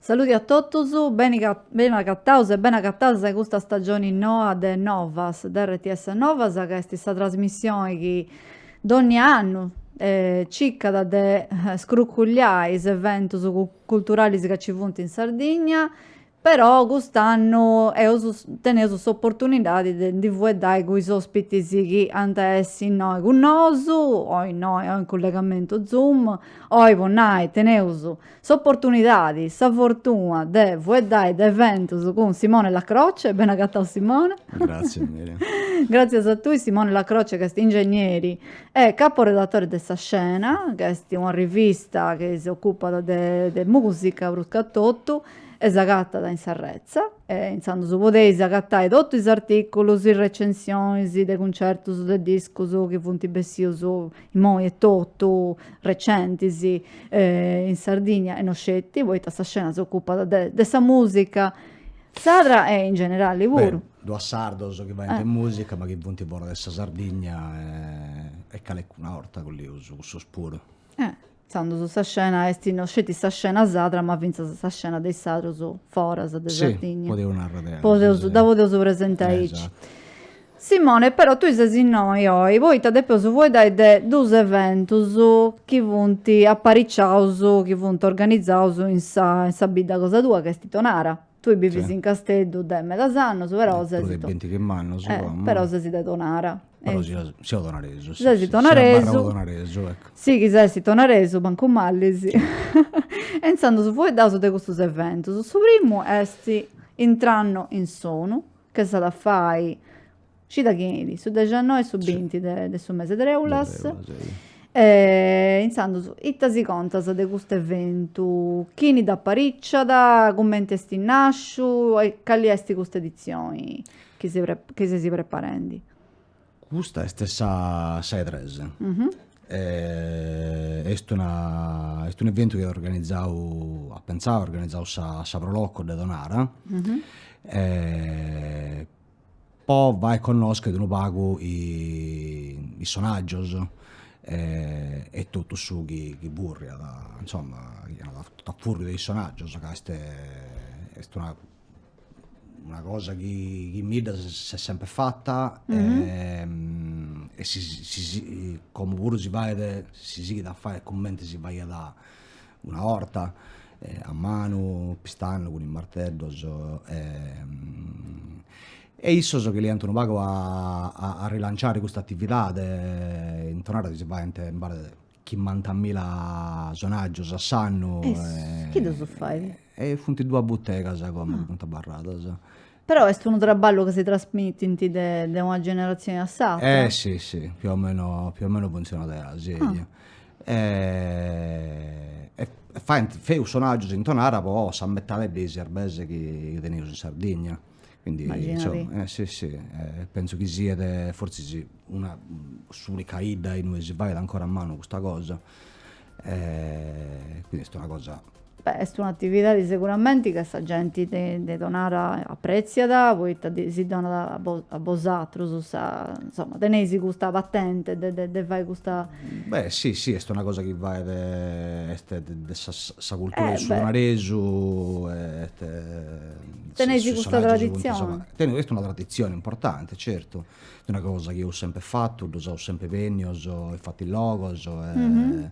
Saludi a totus, beni beni agataus e beni agatadas in custa stagioni noa de Novas, de RTS Novas, ca est sa trasmissioni chi dònnia annu circat de scruculliai is eventus culturalis ca ci funt in Sardigna Però cust'annu eus teneus s'oportunidadi de ndi fueddai cun is ospitis chi ant a essi innoi cun nosu, o innoi o in collegamentu Zoom, oi po nai teneus s'oportunidadi, sa fortuna de fueddai de eventus cun Simone La Croce, beni agatau Simone. Gratzias Miriam. Gratzias a tui Simone La Croce ca est ingegneri e caporedatore de Sa Scena, ca est una rivista chi si ocupat de de musica prus che totu e s'agatat in s'arretza e intzandus podeis agatai totu is articulus, is recensionis de cuncertus de discus chi funt bessius immoi etotu recentis in Sardigna e no sceti, poita sa scena s'ocupat de de sa musica sarda e in generali puru. Ddu at sardos chi faint musica ma chi funt fora de sa Sardigna e calincuna 'orta collius cussus puru. Intzandus sa scena est no sceti sa scena sadra ma fintzas sa scena de is sadrus foras de Sardigna. Si, podeus narrer aici. Podeus, dda podeus presentai aici. Simone, però tui ses innoi oi poita depeus fueddai de dus eventus chi funt apariciaus, chi funt organizaus in sa in sa bidda cosa tua, ca est Tonara. Tui bivis in Casteddu de medas annus, però ses. Prus de bintichimb'annus como. Però ses de Tonara. Però seu tonaresu. Ses tonaresu. Seu tonaresu, ecco. Si chi ses tonaresu, mancu mallis. E intzandus fueddaus de custus eventus. Su primu est Intranno in Sonu, che s'at a fai Cida chi 'enit, su dexannoi e su binti de su mese de treulas. E intzandus, ita si contas de custu eventu? Chini dd'apariciat? Cumenti est nasciu? E cali est custa editzioni chi si chi seis preparendi? Custa est sa sa 'e tres. Est una est un'eventu chi at organizau, at pentzau e organizau sa sa Pro Loco de Tonara po fai connoscher unu pagu is sonaggios e totu su chi chi furriat, insomma, chi andat totu a furriu de is sonaggios, ca est est una una cosa chi chi in bidda s'est sempre fata e si si como puru si fait si sighit a fai cumenti si faiat una 'orta a manu, pistando cun is marteddos e issos cheriant unu pagu a a rilanciare custa atividade, in Tonara si faent mi paret chimbantamila sonaggios a s'annu E chi ddus fait? E funt duas butegas como chi funt abarradas. Però est unu traballu chi si trasmitint de de una generatzioni a s'atra. Eh si si, più o meno più o meno funtzionat aici E faint feus sonaggius in Tonara po sa metade de is erbes chi teneus in Sardigna, quindi insoma, eh si si, pentzu chi siat fortzis una s'unica 'idda inue si fait ancora a manu custa cosa, quindi est una cosa Beh, est un'atividadi seguramenti ca sa genti de de Tonara aprètziat, poita si donat a bo a bosatrus sa, insoma, teneis custa patente de de de fai custa. Beh, si, si, est una cosa chi fait, est de sa sa cultura de su tonaresu, est. Teneis custa traditzioni. Est una traditzioni importanti, certu, est una cosa chi eus sempre fatu, ddos aus sempre bennios e fatu in logos e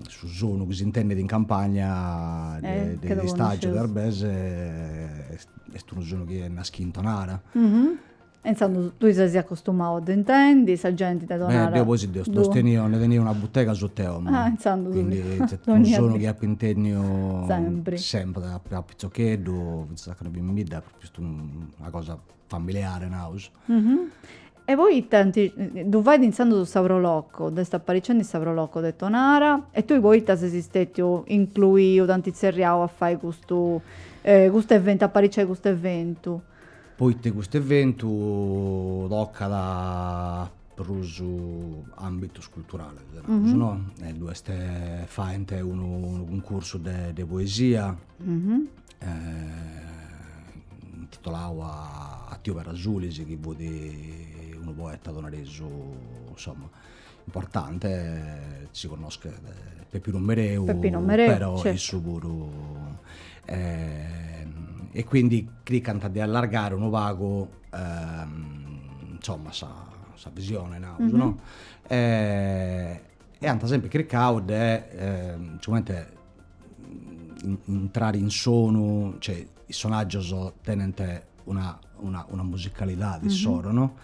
Su sonu chi s'intendet in campagna de de istaggiu de erbes est unu sonu chi est naschiu in Tonara. E intzandus tui ses acostumau a ddu intendi, sa genti de Tonara. Beh deu poi ddos tenia, ndi tenia una butega sutta 'e 'omu. Ah intzandus. Quindi unu sonu chi apu intendiu sempri. Sempri a piciocheddu, finzas a candu fia in bidda, propriu est una cosa familiare naus. E poi ita ant, ddu fait intzandus sa Pro Loco, dd'est aparicendi sa Pro Loco de Tonara, e tui poita ses stetiu incluiu, t'ant tzerriau a fai custu custu eventu, apariciai custu eventu? Poita custu eventu tocat prus ambitus culturales, naraus no, ddu est faint unu cuncursu de de poesia intitolau a tiu Perra Sulis chi fut unu poeta tonaresu insoma importante, si connoschet Peppinu Mereu, Peppino Mereu, però issu puru. E quindi cricant de allargare unu pagu insomma sa sa visione naus no E ant sempri cricau de sigumenti intrare in sonu, cioè is sonaggios tenent una una una musicalidadi issoro no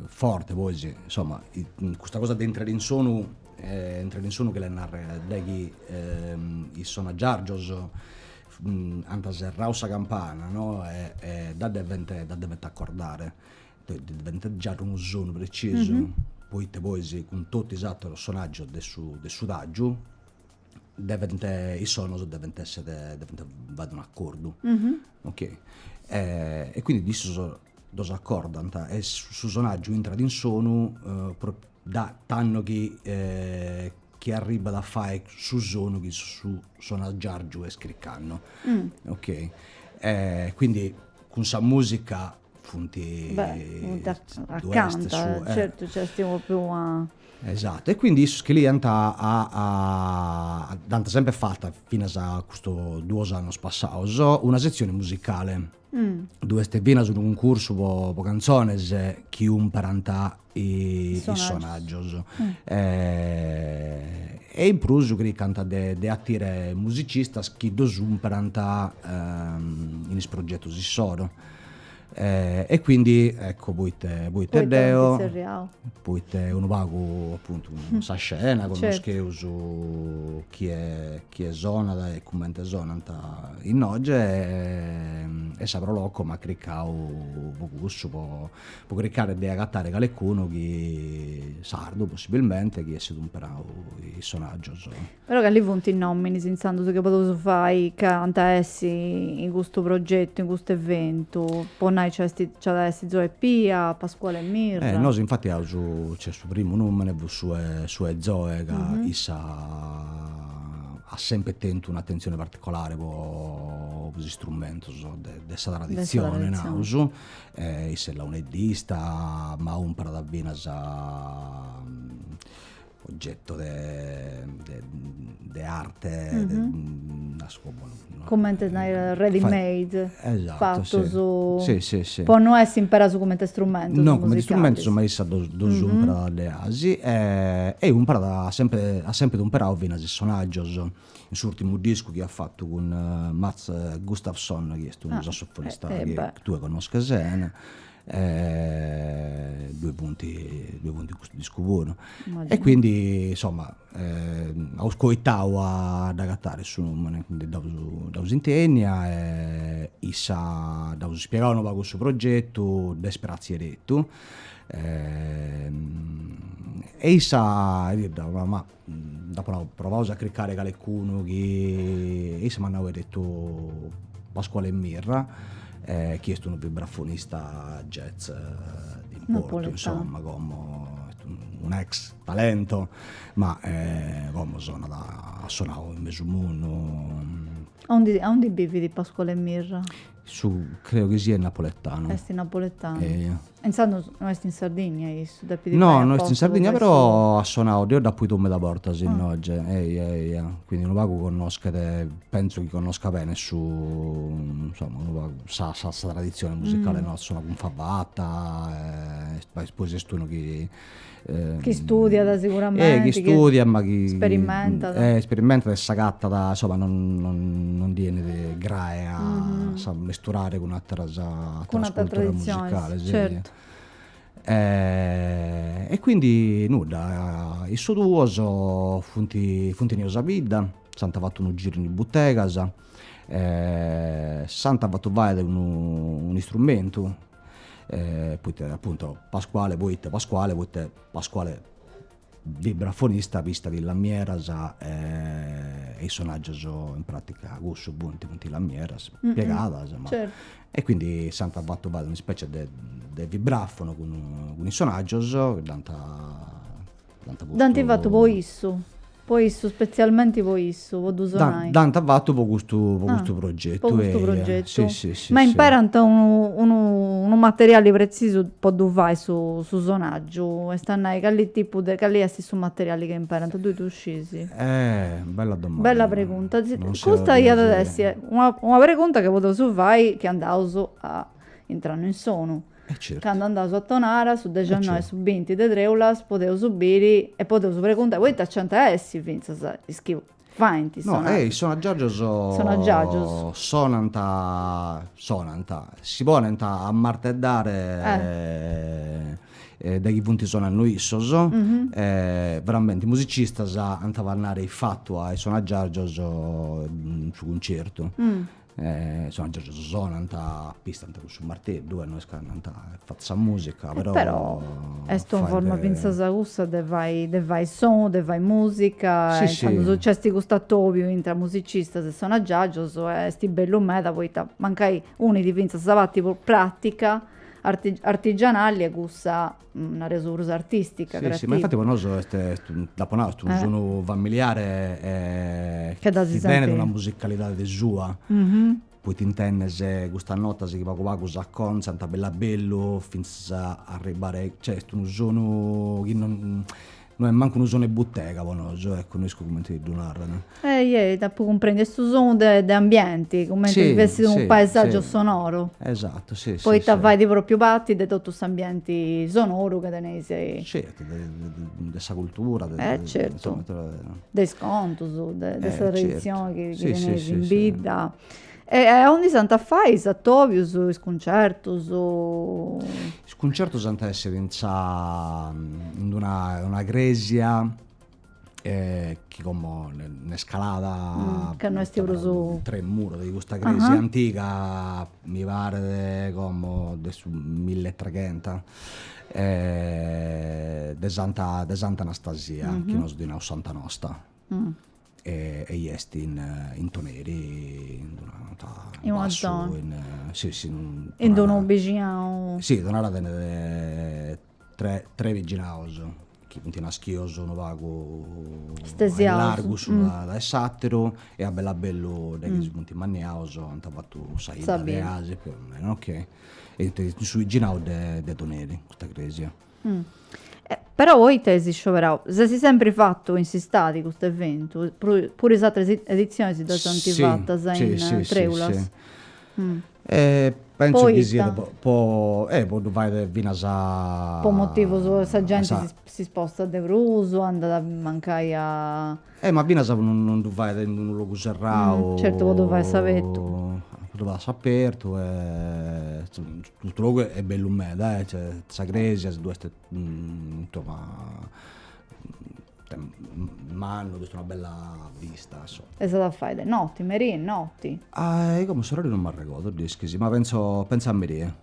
forte poi insomma custa cosa de intrare in sonu intrare in sonu cheret narrer de chi is sonagiargios ant serrau sa campana no e dda devent dda devent accordare Devent giai unu sonu precisu, poita poi cun totu is ateros sonaggios de su de su taggiu devent is sonos devent essere devent fai un'acordu, ok e quindi issos ddos acordant e su sonaggiu intrat in sonu da tando chi chi arribat a fai su sonu chi su sonagiargiu est cricando, ok quindi cun sa musica funt Beh, funt acanta, certu, nc'est propriu una Esatto, e quindi issos cheriant a a dd'ant sempre fata finas a custos duos annos passados una setzione musicale, ddu est finas unu cuncursu po po cantzones chi umperant is sonaggios e in prus cricant de de atire musicistas chi ddos umperant in is progetos issoro E quindi ecco poite poite deo poite unu pagu appuntu sa scena connoscheus chie chie sonat e cummente sonant innoge e sa Pro Loco m'at cricau po cussu po po cricare de agatare calecunu chi sardu possibilmente chi essit umperau is sonaggios. Però cali funt is nominis intzandus chi podeus fai ca ant a essi in custu progetu, in custu eventu? Po nai nc'est nc'at a essi Zoe Pia, Pasquale Mirra. Eh nosu infati aus, cioè su primu numene fut su 'e su 'e Zoe ca issa at sempre tentu un'atentzione particolare po is istrumentos de de sa traditzione naus, e issa est launeddista ma umperat finas oggetto de de de arte de Comente nai ready made, esatto, fatus si si si po no essi imperaus cumenti strumentus No cumenti strumentus ma issa ddos ddos umperat de asi e umperat sempre at sempre umperau finas is sonaggios in s'urtimu discu chi at fatu cun Mats Gustafsson chi est unu sassofonista chi tue connosches bene ddue funt ddue funt in custu discu puru e quindi insomma aus coitau a dd'agatare su nomene, quindi dd'aus dd'aus intennia e issa dd'aus ispiegau unu pagu su progetu, dd'est pratzia 'eretu e issa ma dd'apo nau provaus a cricare calecunu chi e issa m'at nau 'eretu Pasquale Mirra chi est unu vibrafonista jazz de importu insomma como est un ex talento ma como sonat at sonau in mesu mundu. Aundi aundi bivit Pasquale Mirra? Su creo chi siat napoletanu. Est napoletanu. E intzandus no est in Sardigna issu, depit No, no est in Sardigna però at sonau, deo dd'apu 'idu meda bortas innoge, eia eia, quindi unu pagu connoschet, pentzu chi connoscat bene su, insomma unu pagu sa sa sa traditzione musicale nostra, sonat cun Favata e poi est unu chi Chi studiat siguramente. Eh, chi studiat ma chi... Sperimentat. Eh, sperimentat e s'agatat, insomma, non non non ddi 'enit grae a s'ammesturare cun ateras Cun ateras culturas musicales, certu. E quindi nudda, issus duos funt funt 'enius a bidda, s'ant fatu unu giru in is butegas, s'ant fatu fai unu un'istrumentu poita appunto Pasquale poita Pasquale poita Pasquale vibrafonista pistat is lamieras e is sonaggios in pratica cussu funt funt lamieras piegadas ma e quindi s'ant fatu fai una specie de de vibrafono cun cun is sonaggios dd'ant dd'ant fatu po issu. Po issu, spetzialmenti po issu, po ddu sonai. Dd'ant fatu po custu po custu progetu. Po custu progetu. Si si si. Ma imperant unu unu unu materiali pretzisu po ddu fai su su sonaggiu, est a nai cali tipu de cali est su materiali chi imperant, tui ddu scis? Eh, bella domanda. Bella pregunta, custa iat a essi una una pregunta chi podeus fai chi andaus a Intranno in sonu. Eh certu. Candu andaus a Tonara, su dexannoi e su binti de treulas, podeus biri e podeus preguntai, poita nci ant a essi fintzas is chi faint is No, eh, is sonagiagios Sonagiagios. Sonant, sonant, si ponent a marteddare de chi funt sonanno issos, veramenti musicistas ant a andare ifatu a is sonagiagios in su cuncertu Sonagiagios sonant, pistant cun su marteddu e no est ca nd'ant fatu sa musica, però Però est una forma fintzas cussa de fai de fai sonu, de fai musica, e intzandus nc'est custu atobiu intra musicistas e sonagiagios e est bellu meda poita mancai unit fintzas sa parti prus pratica artigianali e cussa nareus prus artistica, creativa. Sì, sì, ma infatti po nosu est, dd'apo nau, est unu sonu familiare e chi tenet una musicalidade sua, poita intendes custas notas chi pagu pagu s'acontzant bellu a bellu fintzas a arribbare, cioè est unu sonu chi non No est mancu unu sonu 'e butega po nosu, eccu, no isco cumenti ddu narant. Eh, t'apu cumprendiu, est unu sonu de de ambienti, cumenti si fessit unu paesaggiu sonoru. Esatto, si, si. Poita fait propriu parti de totu s'ambienti sonoru ca teneis. Certu, de sa cultura, de. Eh certu, de is contus, de sa traditzioni chi teneis in bidda. E aundi s'ant a fai is atobius, is cuncertus? Is cuncertus ant a essiri in sa in d'una una cresia chi como nd'est calada Ca no est prus tra is muros de custa cresia antiga mi paret como de su milletreghentos de Santa de Santa Anastasia chi nosu ddi naus Santa Nosta E e est in in Toneri, in d'una In una zona. In sì sì in In d'unu bixinau. Sì, Tonara tenet tre tre bixinaus chi funt naschius unu pagu Stesiaus. a largu s'unu dae s'ateru e a bellu a bellu de chi si funt immanniaus ant fatu sa 'idda de 'asi più o meno ok. E in su bixinau de de Toneri custa cresia. Però poita eis scioberau? S'est sempri fatu in s'istadi custu eventu, puru is atras editzionis ddas ant fatas in treulas. Pentzu chi siat po po ddu fai finas a Po motivus, sa genti si spostat de prus, andat mancai a Eh ma finas po non ddu fai in unu logu serrau. Certu po ddu fai a s'abertu. Po ddu fai a s'apertu e custu logu est bellu meda eh, cioè sa cresia ddu est insoma mannu, ddu est una bella vista insoma. E s'at a fai de noti, merì, noti? Ah como s'orariu non m'arregodu, dd'ischis, ma pentzo pentzo a merie.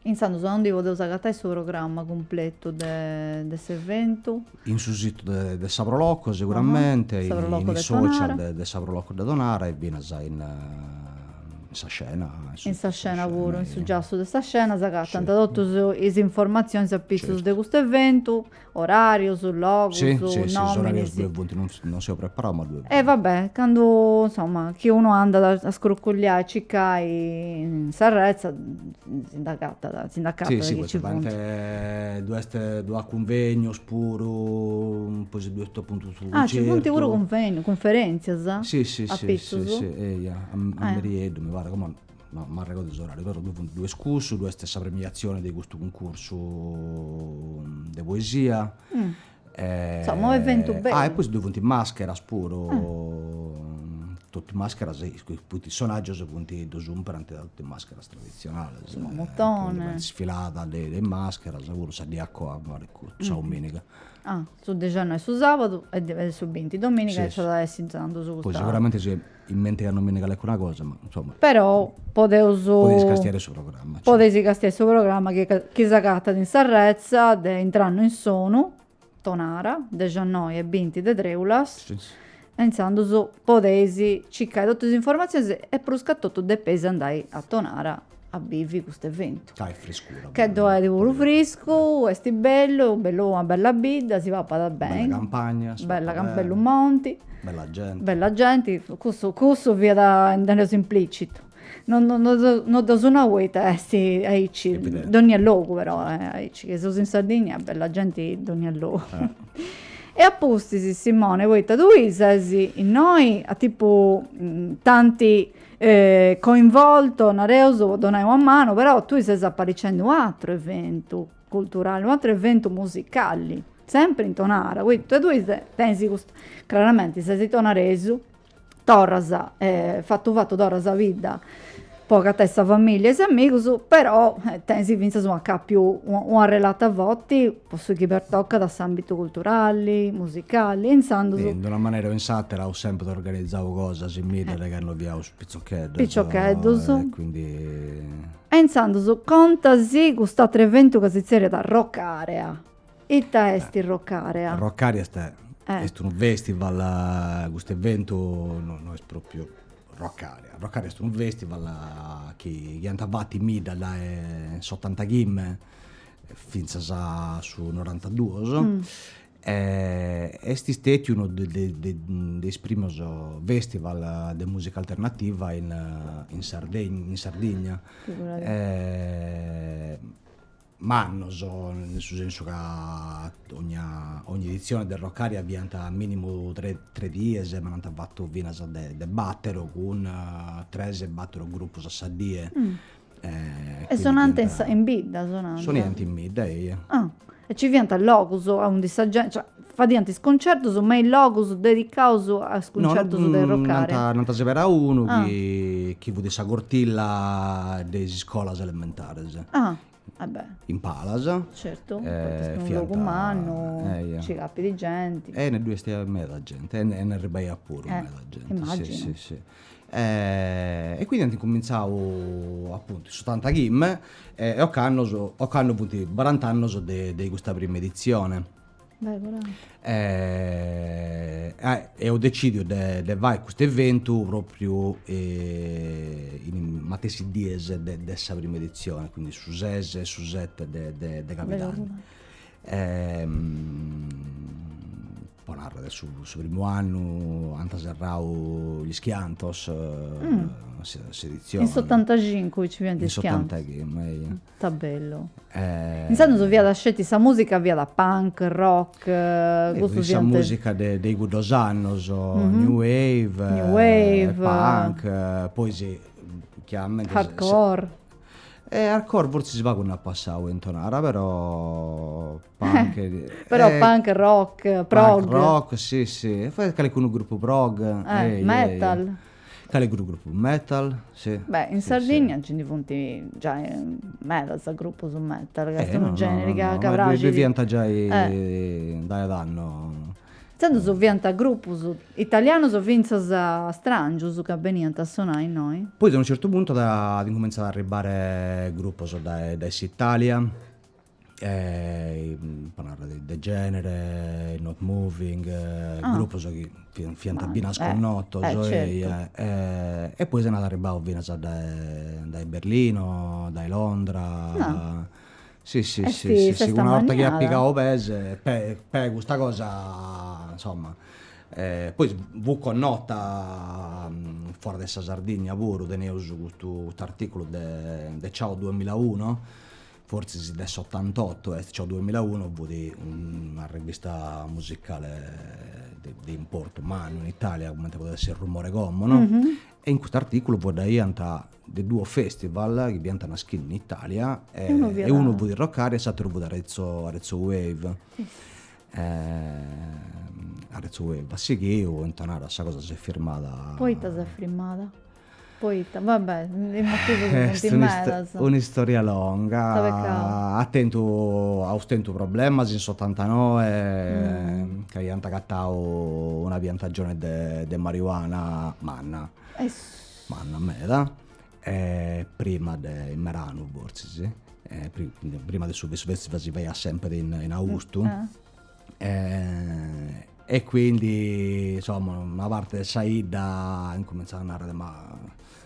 Intzandus aundi podeus agatai su programma cumpletu de de s'eventu? In su situ de de sa Pro Loco seguramente, in is social de sa Pro Loco de Tonara e finas in in sa scena. In sa scena puru, in su giassu de sa scena s'agatant totus is informatzionis apitzus de custu eventu Orarius, logus, nominis. Sì, sì, is orarius ddue funt, non seu preparau ma ddue funt. E va bè, candu, insoma, chi unu andat a scruculliai, a circai in s'arretza, si nd'agatat, si nd'acatat chi nci funt. Sì, sì, ddu est, ddu at cunvegnus puru, poi ddu est apuntu su Ah, nci funt puru cunvegnus, cunferentzias? Sì, sì, sì, sì, sì, eia, a merieddu mi paret, como No m'arregodu s'orariu, però ddu funt, ddu est cussu, ddu est sa premiatzioni de custu cuncursu de poesia. Insoma, unu eventu bellu. Ah, e poi ddu funt mascheras puru, totu mascheras, poita is sonaggios funt, ddus umperant totu is mascheras traditzionalis. Su mamuthone. Sfilada de is mascheras puru sa dì a coa, mi parit sa dominiga. Ah, su dexannoi su sabadu e su binti dominiga nci at a essi intzandus custa. Poi sicuramente si in mente a nomini calincuna cosa, ma insomma. Però podeus. Podeis castiare su programma. Podeis castiai su programma chi chi s'agatat in s'arretza de Intranno in Sonu, Tonara, dexannoi e binti de treulas. Sì. E intzandus podeis circai totu is informatzionis e prus ca totu depeis andai a Tonara. a bivi custu eventu. Ca est friscura. Che ddoe est puru friscu, est bellu, bellu una bella bidda, si papat beni. Bella campagna, si papat beni. Bellu monti. Bella genti. Bella genti, cussu cussu fiat ddu implicitu. No no no ddu nau poita est aici, dònnia logu però est aici, chi seus in Sardigna bella genti dònnia logu. E a pustis Simone, poita tui ses innoi a tipu tanti coinvolto, nareus, po donai una manu, però tui ses aparicendi u' ateru eventu culturali, u' ateru eventu musicali, sempri in Tonara, poita tui tenis custu, craramenti ses tonaresu, torras, fatu fatu torras a bidda po agatai sa familia e is amigus, però tenis finzas u' acapiu, una relata forti po su chi pertocat s'ambitu culturali, musicali, e intzandus. In d'una manera o in s'atera aus sempri organizau cosas in bidda de candu fiaus piciocheddos. Piciocheddos. E quindi. E intzandus contasì cust'atru eventu ca si zerriat Rockarea. Ita est Rockarea? Rockarea est est unu festival, custu eventu no est propriu Rockarea, Rockarea est unu festival chi chi ant fatu in bidda dae s'otantachimbe finzas a su norantaduos e est stetiu unu de de is primos festival de musica alternativa in in in Sardigna mannos, in su sensu ca ogna ogni editzione de Rockarea fiant minimu tres tres dies, ma nd'ant fatu finas de de batero cun tres batero grupos a sa die. E sonant in sa in bidda sonant? Soniant in bidda eia. Ah, e ci fiant logus aundi sa genti, cioè fadiant is cuncertus me is logus dedicaus a is cuncertus de Rockarea? No, nd'ant seberau unu chi chi fut sa cortilla de is iscolas elementares. Ah, e beh. In palas. Certu, poita est unu logu mannu, ci capit genti. E ddui est meda genti, e nd'arribaiat puru meda genti. Immaginu. Si si si. E quindi ant incumintzau apuntu in s'otantachimbe e ocannu ocannu funt barant'annos de de custa prima editzione. E eus decidiu de de fai custu eventu propriu in is matessi dies de de sa prima editzione, quindi su ses e su sete de de de cabidanni. Po narrer, su su primu annu ant serrau Gli Skiantos, s'editzione. In s'otantacincu ci fiant is Skiantos. In s'otantachimbe, eia. Ita bellu. Intzandus fiat sceti sa musica fiat punk, rock, custus fiant. Sa musica de de cuddos annos, new wave, new wave, punk, poi si chiaramente. Hardcore. E hardcore fortzis pagu nd'at passau in Tonara, però punk. Però punk, rock, prog. Punk, rock, si si, e calicunu gruppu prog. Metal. Calicunu gruppu metal, si. Beh, in Sardigna nci ndi funt giai medas gruppus metal, ca est unu generi ca ca praxit. Ddi fiant giai dae annos. Intzandus fiant gruppus italianus o fintzas strangius ca beniant a sonai innoi? Poi a unu certu puntu at incumentzau a arribbare gruppus dae dae s'Italia po narrer Degenere, Not Moving, grupos chi fiant finas connotos e poi nd'at arribbau finas dae dae Berlino, dae Londra, si si si si una 'orta chi at pigau pes pee custa cosa insomma poi fut connota fora de sa Sardigna puru, teneus custu custu articulu de de Ciao duemilauno Fortzis de s'otantotto est, Ciao duemilauno fut una rivista musicale de de importu mannu in Italia, cumenti podet essi Rumore como, no? E in custu articulu fueddaiant de duos festival chi fiant naschende in Italia e unu fut Rockarea e s'ateru fut Arezzo Arezzo Wave. Arezzo Wave at sighiu, in Tonara sa cosa s'est firmada. Poita s'est firmada? Poita, va bè, is motivus funt medas. Est un'istoria longa, at tentu, aus tentu problemas in s'otantanoe, ca iant agatau una piantagione de de marijuana manna, manna meda, e prima de, in meranu fortzis, prima de su festival si faiat sempri in austu. E quindi, insomma, una parte de sa 'idda incumentzat a narrer, ma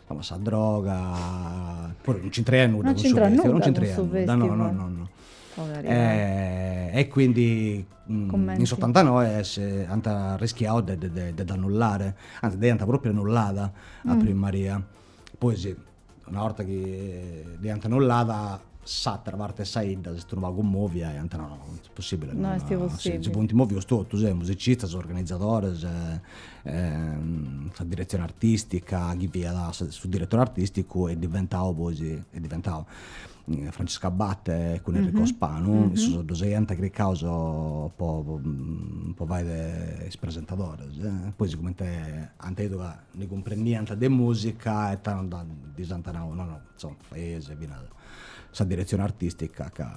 insomma sa droga, puru non c'intraiat nudda cun su festival, non c'intraiat nudda, no no no no. E quindi in s'otantanoe ant arrischiau de de dd'annullare, anzi dd'iant propriu annullada a prima 'ia. Poi si una 'orta chi dd'iant annullada s'atera parte 'e sa 'idda s'est unu pagu movia e ant nau no, non est possibile, no est possibile. Si funt movius totus, musicistas, organizadores, sa diretzione artistica, chi fiat su diretore artisticu est diventau poi, est diventau Francesco Abbate cun Enrico Spanu, issus ddos aiant cricaus po po fai is presentadores, poi sigomente ant 'idu ca ndi cumprendiant de musica e tando ddis ant nau no no insoma faeis finas sa diretzione artistica ca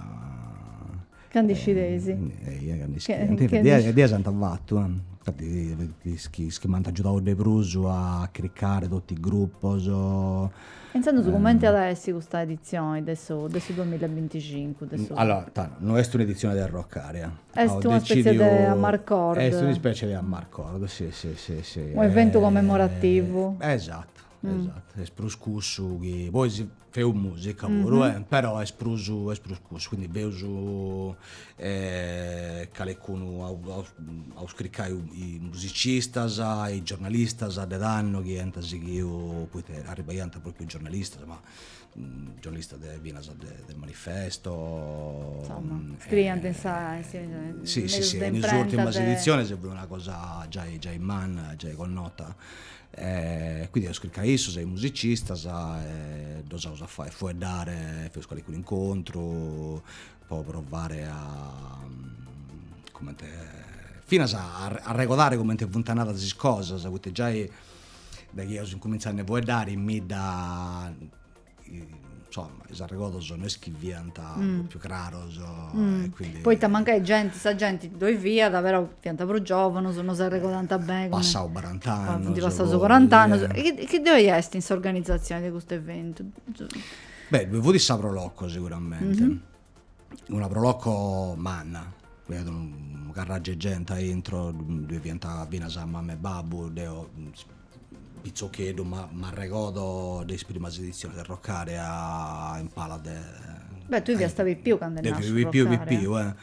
Ca ndi scideis. Eia, ca ndi scidiant. E diaici ant fatu, infati is chi m'ant agiudau de prus a cricare totu is grupos. E intzandus cumenti at a essi custa editzioni de su de su duamilla e binticincu de su. Allora, tando, no est un'editzioni de Arrocaria. Est una spètzia de amarcord. Est una spètzia de amarcord, si si si si. Un'eventu commemorativu. Esatto, esatto, est prus cussu chi poi si Feus musica puru eh, però est prus est prus cussu, quindi feus calecunu aus cricai is musicistas, is giornalistas de tando chi iant sighiu, poita arribaiant propriu giornalistas, ma giornalistas de finas de Manifesto. Insomma, scriiant in sa in si si si, in is urtimas editzionis fut una cosa giai giai manna, giai connota Quindi eus cricau issus e is musicistas e ddos aus a fai fueddare, feus calincunu incontru po provare a cumenti finas a arregodare cumenti funt andadas is cosas, poita giai de chi eus incumintzau a ndi fueddare in medas insomma is arregodus no est chi fiant propriu craros e quindi. Poita mancai genti, sa genti ddoi fiat, però fiant prus giovanus, no s'arregodant beni. Passau barant'annus. Funt passaus barant'annus. E chi ddoi est in s'organizatzioni de custu eventu? Beh, ddoi fut sa Pro Loco sicuramente, una Pro Loco manna, fiat unu carraggiu 'e genti aintro, ddoi fiant finas mama e babbu, deu Pitzocheddu ma m'arregodo de is primas editziones de Arrocaria in palas de. Beh tui fiast pipiu candu est nasciu Rocaria. Pipiu pipiu eh,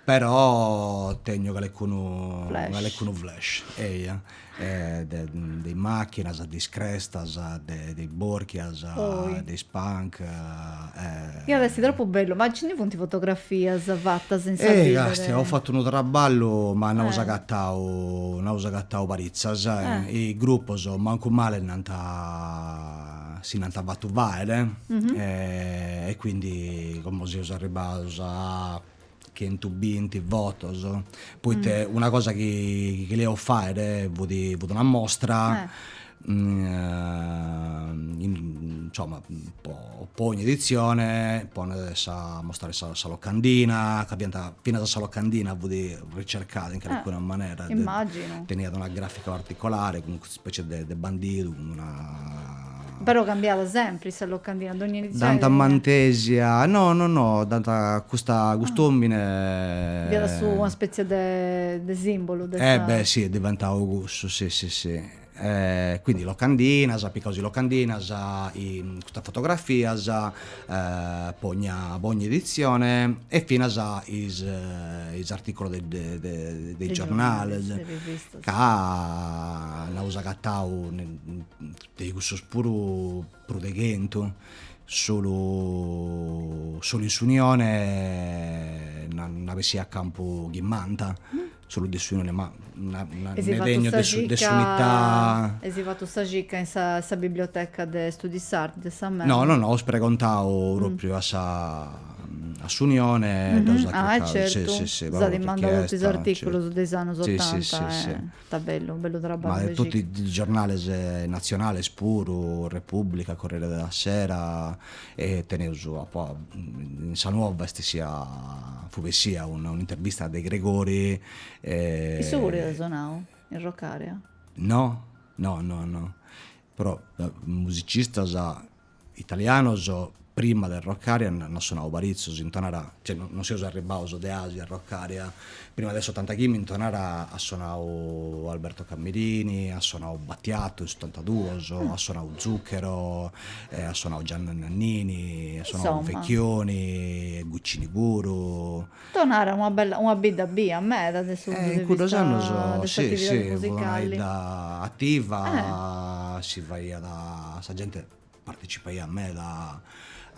però tegno calincunu flash, calincunu flash eia, de de is machinas, de is crestas, de de is borchias, de is punk e. Iat essi tropu bellu, ma nci ndi funt fotografias fatas in sa vida de. Castia, apu fatu unu traballu ma nd'aus agatau, nd'aus agatau paritzas, is grupos mancu male nd'ant si nd'ant fatu faere e quindi como seus arribbaus a chentubinti fotos, poita una cosa chi cheriaus faere fut fut una mostra insomma po po ogni editzione ponere sa mostrare sa sa locandina, ca fiant finas sa locandina fut ricercada in calincuna manera, immagino, teniat una grafica particolare cun custa specie de de bandidu cun una Però cambiat sempri sa locandina, dogna editzione. Dd'ant mantesia, no no no, dd'ant custa cust'omine. Fiat su una spètzia de de simbolu de sa. Eh beh si est diventau cussu, si si si. Quindi locandinas, apicaus is locandinas, custas fotografias po ogna po ogni editzione e finas is is articulos de de de is giornales ca nd'aus agatau de cussus puru prus de chentu, solu solu in s'Unione nd'at bessiu a campu chimbanta Solu de s'Unione, ma nde tegno de su de s'Unità. Eis fatu sa circa in sa sa biblioteca de Studi Sardi de sa No, no, no, aus pregontau propriu a sa a s'Unione e dd'aus Ah, e certu, si, si, si, s'at mandau totu is articulus de is annus otanta, ita bellu, bellu traballu de circa. Ma totu is giornales natzionales puru, Repubblica, Corriere della Sera, E teneus in sa Nuova est essia, fut bessia un'intervista de Gregori. Issu puru iat sonau in Rocaria? No, no, no, no, però musicistas italianos. Prima de Rockarea nd'ant sonau paritzos in Tonara, cioè non seus arribbaus de asi a Rockarea, prima de s'otantachimbe in Tonara at sonau Alberto Camerini, at sonau Battiato in s'otantaduos, at sonau Zucchero, at sonau Gianna Nannini, at sonau Vecchioni, Guccini puru. Tonara una bella una bidda bia meda de su puntu de vista de s'atividadi musicali. Sì, sì, fut una 'idda ativa, si faiat sa gente partecipaiat meda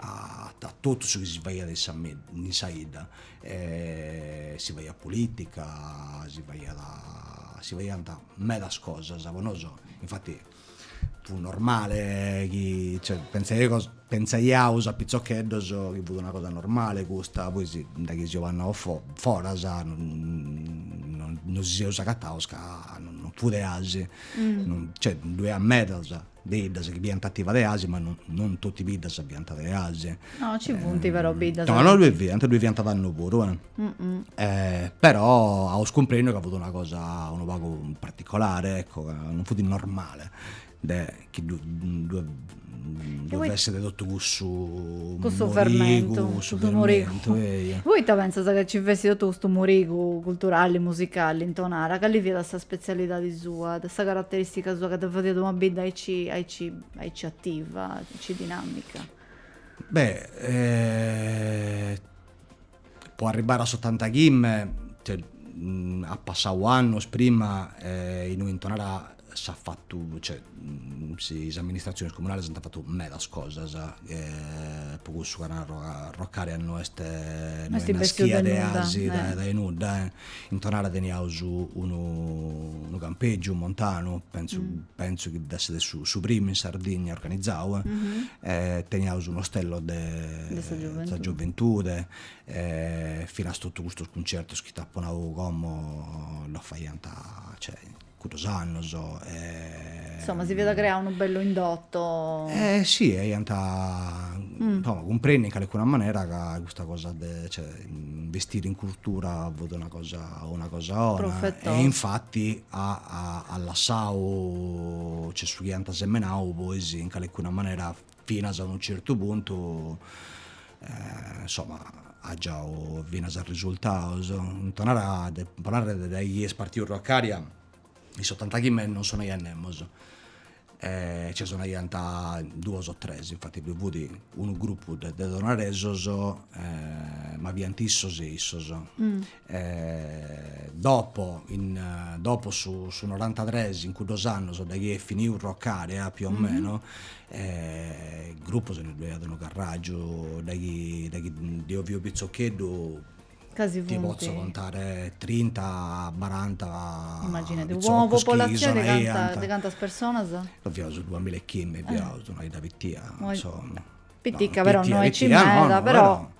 a totu su chi si faiat in sa in sa 'idda, si faiat politica, si faiat si faiant medas cosas, po nosu infati fut normale chi, cioè pentzaiaus pentzaiaus a pitzocheddos chi fut una cosa normale custa, poi da chi seus andaus foras nos si seus agataus ca non fut deasi, cioè ddoi at medas de 'iddas chi fiant ativas de asi, ma non non totu is biddas fiant de asi. No, ci funt però biddas. No, no ddue fiant, ddue fiant tando puru eh. Però aus cumprendiu ca fut una cosa unu pagu particolare, ecco, ca non fut normale de chi ddu ddue ddue fessit totu cussu Cussu fermentu, cussu murigu. Poita pentzas ca ci fessit totu custu murigu culturali, musicali in Tonara? Cali fiat sa spetzialidadi sua, sa carateristica sua ca dda fadiat una bidda aici aici aici ativa, aici dinamica? Beh, po arribbare a s'otantachimbe, cioè, at passau annos prima innui in Tonara s'at fatu, cioè, is amministratzionis comunalis ant fatu medas cosas, po cussu ca naru ca Rockarea no est no est naschia de asi, dae nudda In Tonara teniaus unu unu campeggiu montanu, pentzu pentzu chi dd'esset su su primu in Sardigna organizau, teniaus un'ostello de sa gioventude, finas totu custos cuncertos chi t'apo nau como ddos faiant, cioè cuddos annos e. Insoma si fiat creau unu bellu indotto. Eh si, e aiant insoma cumprendiu in calincuna manera ca custa cosa de cioè investire in cultura fut una cosa una cosa 'ona e infati at lassau cioè su chi ant semenau poi in calincuna manera finas a unu certu puntu insoma at giau finas arresultaus. In Tonara, po narrer, dae chi est partiu Rockarea in s'otantachimbe non sonaiat nemos, cioè sonaiant duos o tres, infati bi fut unu gruppu de tonaresos ma fiant issos e issos. Dopo in dopo su su norantatres in cuddos annos dae chi est finiu Rockarea più o meno gruppos ndi ddoi at unu carraggiu dae chi dae chi deo fio pitzocheddu Casi ti potzo contare trinta baranta Immaginadi, una popolatzioni de canta de cantas personas? Fiaus duamilla e chimbe fiaus una 'idda pitia insomma. Pitica però no aici meda però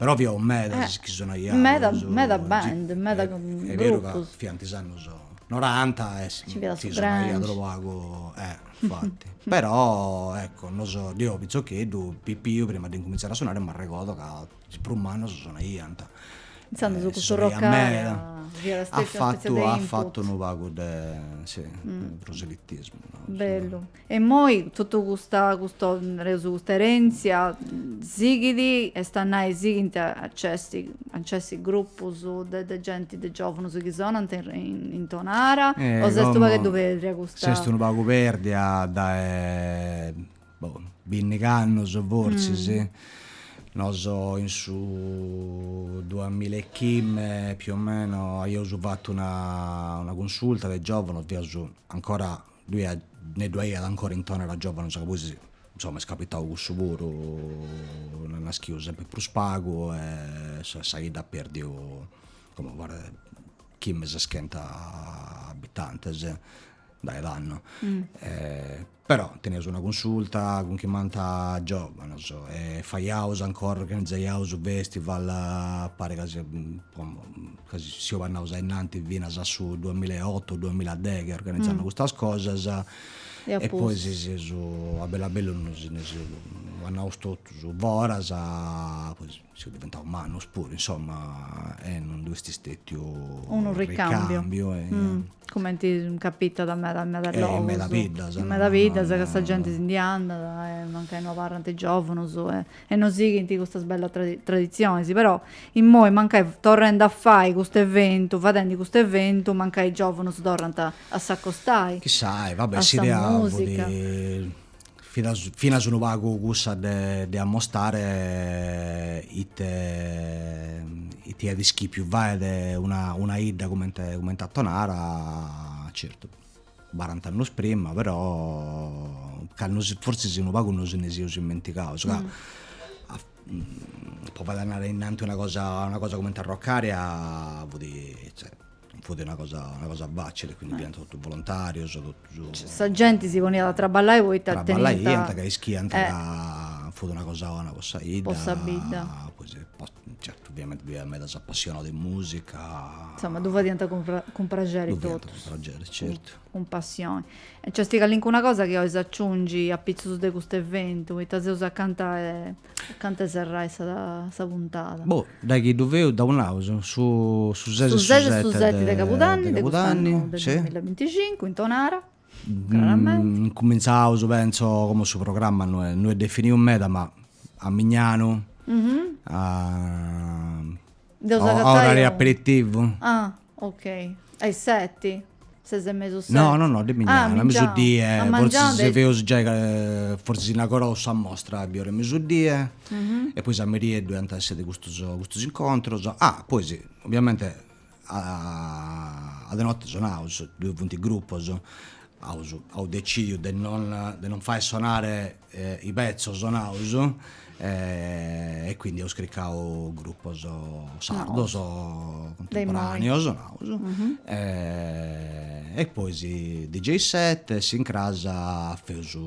Però fiaus medas is chi sonaiaus. Meda, meda band, meda grupus. Est beru ca fiant is annus noranta e si sonaiat unu pagu, eh, infati. Però, ecco, nosu, deu pitzocheddu, pipiu, prima de incumintzare a sonare m'arregodo ca is prus mannus sonaiant. Intzandus custu Rockarea fiat stetiu una spètzia de input. At fatu unu pagu de, sì, proselitismu. Bellu. E immoi totu custa custa nareus custa erèntzia sighit, est a nai sighint a nc'essi a nc'essi grupus de de genti de giovunus chi sonant in in Tonara o s'est unu pagheddu perdia custa. S'est unu pagu perdia dae boh bindigh'annos fortzis, nosu in su duamilla e chimbe più o meno aiaus fatu una una consulta de giovanos, fiaus ancora Ddui at, ne ddu aiat ancora in Tonara giovanos ca poi insoma est capitau cussu puru, nd'est naschiu sempri prus pagu e sa 'idda at perdiu como paret chimbe seschentos abitantes dae tando. Però teniaus una consulta cun chimbanta giovanos e faiaus ancora, organizaiaus festival, paret ca siat ca seus andaus ainnanti finas a su duamilla e oto duamilla e deghe organizende custas cosas. E poi si seus a bellu a bellu nos ndi seus andaus totus foras, poi seus diventaus mannus puru, insoma, e non ddu est stetiu unu ricambiu Cumenti capitat meda in meda logus. In meda biddas. In meda biddas ca sa genti si ndi andat e mancai no abarrant is giovunus e no sighint custas bellas traditzionis, però immoi mancai torrendi a fai custu eventu, fadendi custu eventu, mancai is giovunus torrant a s'acostai Chissai, va bè, a sa s'idea musica. fut finas unu pagu cussa de de ammostare ite ite iat ischipiu fai una una 'idda comente comente a Tonara, certu barant'annus prima, però ca nos fortzis unu pagu nos ndi seus ismentigaus ca po fai andai ainnanti una cosa una cosa cumenti a Roccarea fut cioè fut una cosa una cosa facili, quindi fiant totus volontarios, totus. Sa genti si poniat a traballai poita teniant. Traballaiant ca ischiant ca fut una cosa 'ona po sa 'idda. Po sa bidda. Poi certu ovviamenti bi fiat medas appassionaus de musica. Insoma ddu fadiant cun praxeri totus. Ddu fadiant cun praxeri, certu. Cun passioni. E nc'est calincuna cosa chi 'olis aciungi apitzus de custu eventu, poita seus acanta 'e acanta 'e serrai sa sa puntada. Boh, dai chi ddu feus ddu naus, su su ses e su su ses e su seti de cabudanni de cust'annu de duamilabinticincu in Tonara, craramenti. Incumintzaus pentzo, como su programma no est no est definiu meda ma a Mignanu, a Dd'eus agatai. A orari aperitivu. Ah, ok. A is seti? Ses e mesu seti? No, no, no, de Mignanu, a mesudie, fortzis si feus giai, fortzis inauguraus sa mostra a biora 'e mesudie, e poi a merie ddoi ant essi custus custus incontros. Ah, poi si, ovviamente a de notte sonaus, ddoi funt grupos, aus aus decidiu de non de non fai sonare i pezzos sonaus e quindi eus cricau grupos sardos contemporaneos naus e poi si DJ set e s'incras feus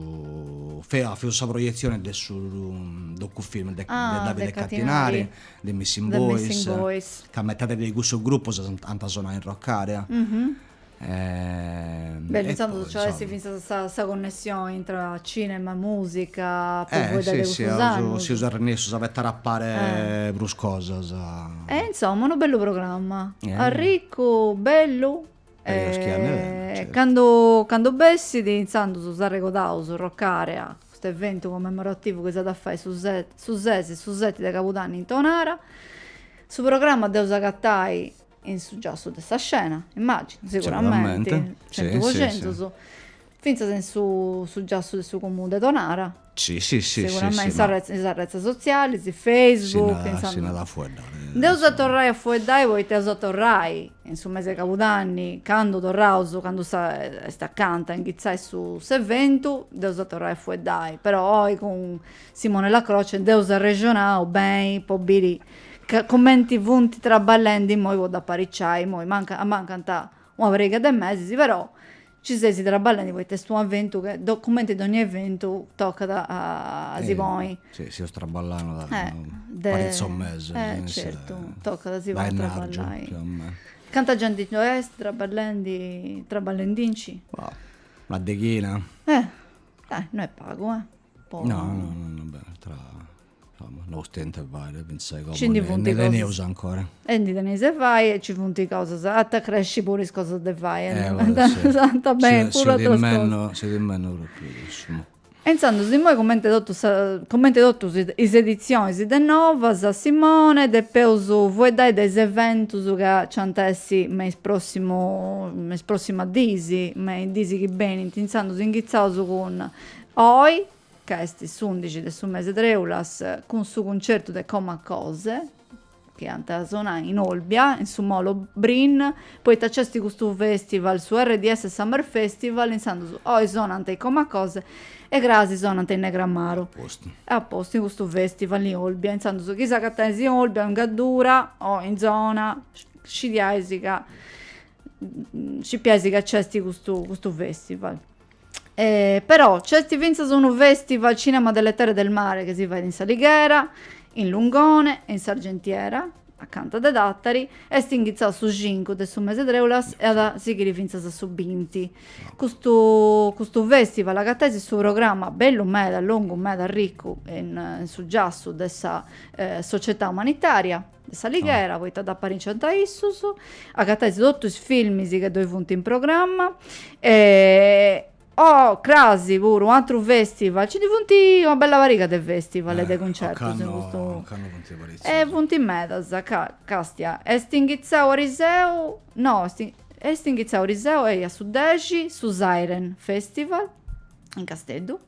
feus sa proietzione de su docufilm de Davide Catinari The Missing Boys ca metade de cussos grupos ant a sonai in Roccarea Bellu, intzandus nci at essi fintzas sa sa connessioni intra cinema e musica po fueddai de cussus annus. Seus arrennescius a betare a pare prus cosas. E insoma unu bellu programma, arriccu, bellu e candu candu bessit intzandus s'arregodaus Roccarea, custu eventu commemorativu chi s'at a fai su su ses e su seti de cabudanni in Tonara. Su programma dd'eus agatai in su giassu de sa scena, immaginu, siguramenti, centu po centus, fintzas in su su giassu de su comunu de Tonara, Si, si, si, siguramenti in sa in is arretzas sotzialis, Facebook, insandus. Si nd'at a fueddai. Nd'eus a torrai a fueddai poita eus a torrai in su mesi de cabudanni, candu torraus, candu est acanta a inghitzai su s'eventu, nd'eus a torrai a fueddai, però oi cun Simone La Croce nd'eus arrexonau beni po biri Ca cumenti funt traballendi immoi po dd'apariciai, immoi manca ammancant una pariga de mesis, però nci seis traballendi poita est unu eventu che cumenti dogna eventu tocat a si ponni. Si, seus traballando da paritzos meses. Eh certu, tocat a si ponni a traballai. Canta genti ddoi est traballendi traballendinci? Una deghina. Eh, dai, no est pagu eh. No, no, no, no, tra Insoma, no stenta 'e fai, fintzas a Ci ndi como funt ndi cosas. teneus ancora. E ndi teneis de fai e ci funt cosas, at a cresci puru is cosas de fai, Eh, sì. ant a benni puru ateras cosas. Seu timendu propriu cussu. E intzandus immoi cumenti totus sa cumenti totus is editzionis de Novas, Simone, depeus fueddai de is eventus ca nci ant essi me is prossimu me is prossimas dis, me is dis chi benint, intzandus inghitzaus cun oi ca est s'undixi de su mese treulas, cun su cuncertu de Coma_Cose, chi ant a sonai in Olbia, in su Molo Brin, poita nc'est custu festival, su RDS Summer Festival, intzandus oi sonant i Coma_Cose e crasi sonant i Negramaro. A postu. A postu in custu festival in Olbia, intzandus chi s'agatais in Olbia o in Gaddura o in zona, scidiais ca scipiais ca nc'est custu custu festival. Però nc'est fintzas unu festival Cinema delle Terre del Mare chi si fait in S'Alighera, in Lungone e in S'Argentiera. Acanta de Tàtari, est inghitzau su cincu de su mese treulas e at a sighiri fintzas a su binti. Custu custu festival agatais su programma bellu meda, longu meda, arricu in su giassu de sa Società Umanitaria de S'Alighera, poita dd'apariciant issus, agatais totu is filmis chi ddoi funt in programma e Oh, crasi puru, u' atru festival, nci ndi funt una bella pariga de festival e de cuncertus in custu. Ocannu funt paritzos. E funt medas, ca, castia, est inghitzau ariseu, no, est est inghitzau ariseu, eia, su dexi, su Siren Festival in Casteddu,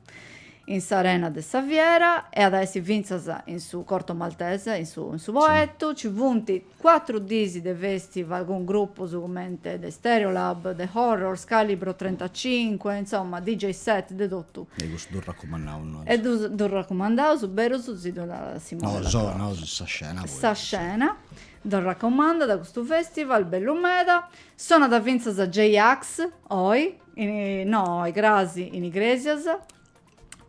in s'arena de sa Fiera e at a essi fintzas in su Corto Maltese, in su in su Poetu, nci funt Cuatru dis de festival cun grupus cumenti de Stereolab, The Horrors, Calibro 35, insoma DJ set de totu. E custu ddu racumandaus nosu. E ddu ddu racumandaus, berus si ddu narat Simone Nosu, nosu sa scena poi. Sa scena ddu racumandat custu festival, bellu meda. Sonat fintzas J-Ax oi, no oi, crasi in Igresias.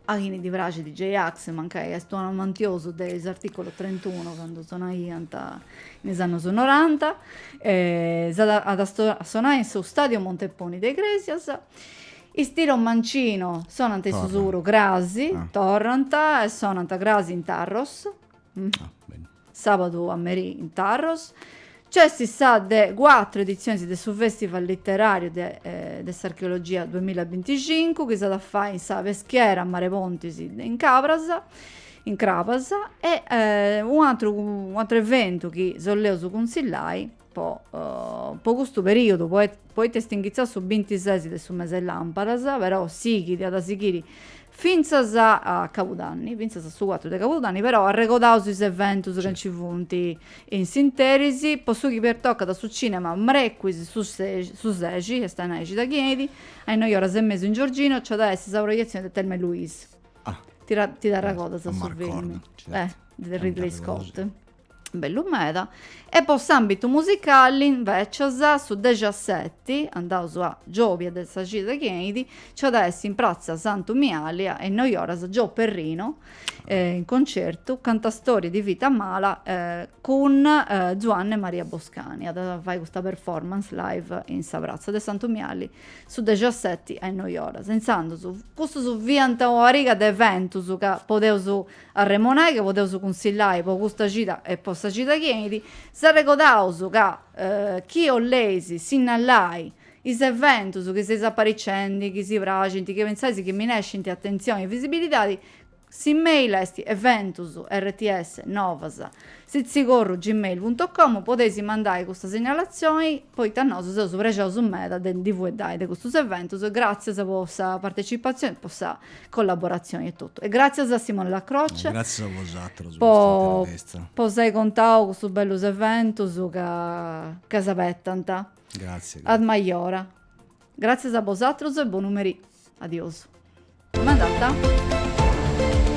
A chini ddi praxit J-Ax, mancai est unu amantiosu de is Articolo 31 candu sonaiant in is annus noranta, s'at at a sonai in su Stadio Monteponi de Igresias. Is Tiromancino sonant issus puru crasi, torrant e sonant crasi in Tharros. Sàbadu a merì in Tharros nc'est sa de cuatru editzionis de su Festival Literàriu de de s'Archeologia duamillabinticincu chi s'at a fai in sa Peschiera Mare Pontis in Cabras, in Crabas e u' atru u' atru eventu chi s'olleus cunsillai po po custu periodu poita est inghitzau su bintises de su mese 'e làmpadas, però sighit, at a sighiri fintzas a cabudanni, fintzas a su cuatru de cabudanni, però arregodaus is eventus ca nci funt in s'interis, po su chi pertocat su cinema mrecuis su su sexi, est a nai cida chi 'enit, a is noi oras e mesu in Giorgino nc'at a essi sa proietzioni de Thelma e Louise. Ti ti dd'arregodas su film? De Ridley Scott. Bellu meda. E po s'ambitu musicali, invecias, su dexaseti, andaus a giobia de sa cida chi 'enit, nci at a essi in pratza Santu Miali a is noi oras Joe Perrino in concertu, Cantastorie di vita mala cun Zuanne Maria Boscani, at a fai custa performance live in sa pratza de Santu Miali su dexaseti a is noi oras. Intzandus, custus fiant una pariga de eventus ca podeus arremonai ca podeus cunsillai po custa cida e po sa cida chi 'enit, s'arregodaus ca chi 'olleis sinnalai is eventus chi seis aparicendi, chi si praxint, chi pentzais chi minescint atentzioni e visibilidadi, S'email est eventus rts novas sitzigorru gmail punto com, podeis mandai custa sinnalatzioni poita nosu seus prexaus meda de ndi fueddai de custus eventus e gràtzias po sa partecipatzioni po sa collaboratzioni e totu. E gràtzias a Simone La Croce. Gràtzias a bosatrus po custa intervista. Po s'ai contau custus bellus eventus ca ca s'abetant. Gràtzias. Ad maiora. Gràtzias a bosatrus e bonu merì. Adiosu. Com'è andata?